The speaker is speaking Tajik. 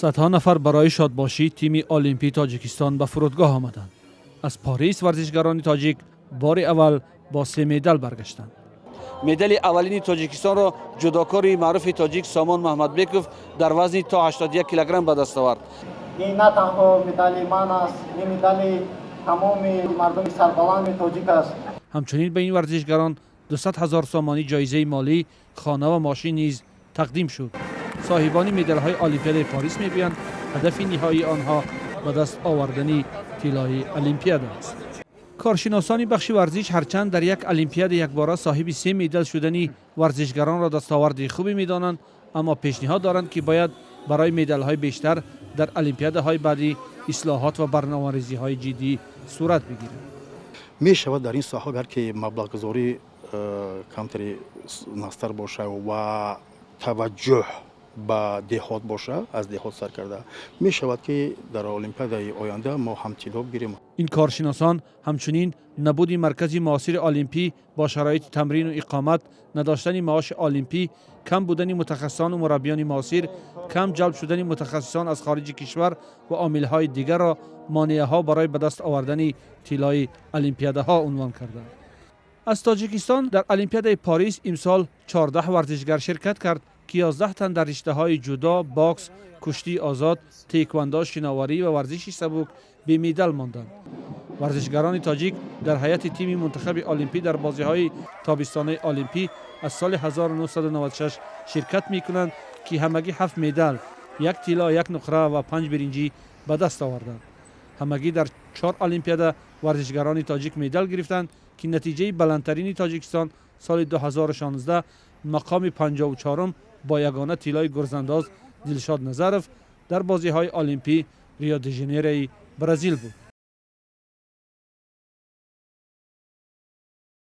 Садҳо нафар барои шодбошии тими олимпии Тоҷикистон ба фурудгоҳ омаданд. Аз Порис варзишгарони тоҷик бори аввал бо се медал баргаштанд. Медали аввалини Тоҷикистонро ҷудокори маъруфи тоҷик Сомон Маҳмадбеков дар вазни то 81 килограмм ба даст овард. Ин на танҳо медали ман аст, ин медали тамоми мардуми сарбаланди тоҷик аст. Ҳамчунин ба ин варзишгарон 200 ҳазор сомонӣ ҷоизаи молӣ, хона ва мошин низ тақдим шуд. Соҳибони медалҳои Олимпиадаи Порис мегӯянд, ҳадафи ниҳоии онҳо ба даст овардани тиллои Олимпиада аст. Коршиносони бахши варзиш ҳарчанд дар як олимпиада якбора соҳиби се медал шудани варзишгаронро дастоварди хубе медонанд, аммо пешниҳод доранд, ки бояд барои медалҳои бештар дар олимпиадаҳои баъдӣ ислоҳот ва барномарезиҳои ҷиддӣ сурат бигирад. Мешавад, дар ин соҳа агар ки маблағгузорӣ камтари нағзтар бошад ва таваҷҷӯҳ ба деҳот боша, аз деҳот сар карда мешавад, ки дар олимпиадаи оянда мо ҳам тилло бигирем. Ин коршиносон ҳамчунин набуди маркази муосири олимпӣ бо шароити тамрину иқомат, надоштани маоши олимпӣ, кам будани мутахассисону мураббиёни муосир, кам ҷалб шудани мутахассисон аз хориҷи кишвар ва омилҳои дигарро монеаҳо барои ба даст овардани тиллои олимпиадаҳо унвон карданд. Аз Тоҷикистон дар Олимпиадаи Порис имсол 14 варзишгар ширкат кард, ки 11 тан дар риштаҳои ҷудо, бокс, куштии озод, теквандо, шиноварӣ ва варзиши сабук бемедал монданд. Варзишгарони тоҷик дар ҳайати тими мунтахаби олимпӣ дар бозиҳои тобистонаи олимпӣ аз соли 1996 ширкат мекунанд, ки ҳамагӣ ҳафт медал: як тилло, як нуқра ва панҷ биринҷӣ ба даст оварданд. Ҳамагӣ дар чор олимпиада варзишгарони тоҷик медал гирифтанд, ки натиҷаи баландтарини Тоҷикистон соли 2016 мақоми 54-ум бо ягона тиллои гурзандоз Дилшод Назаров дар бозиҳои олимпӣ Рио де Жанейрои Бразил буд.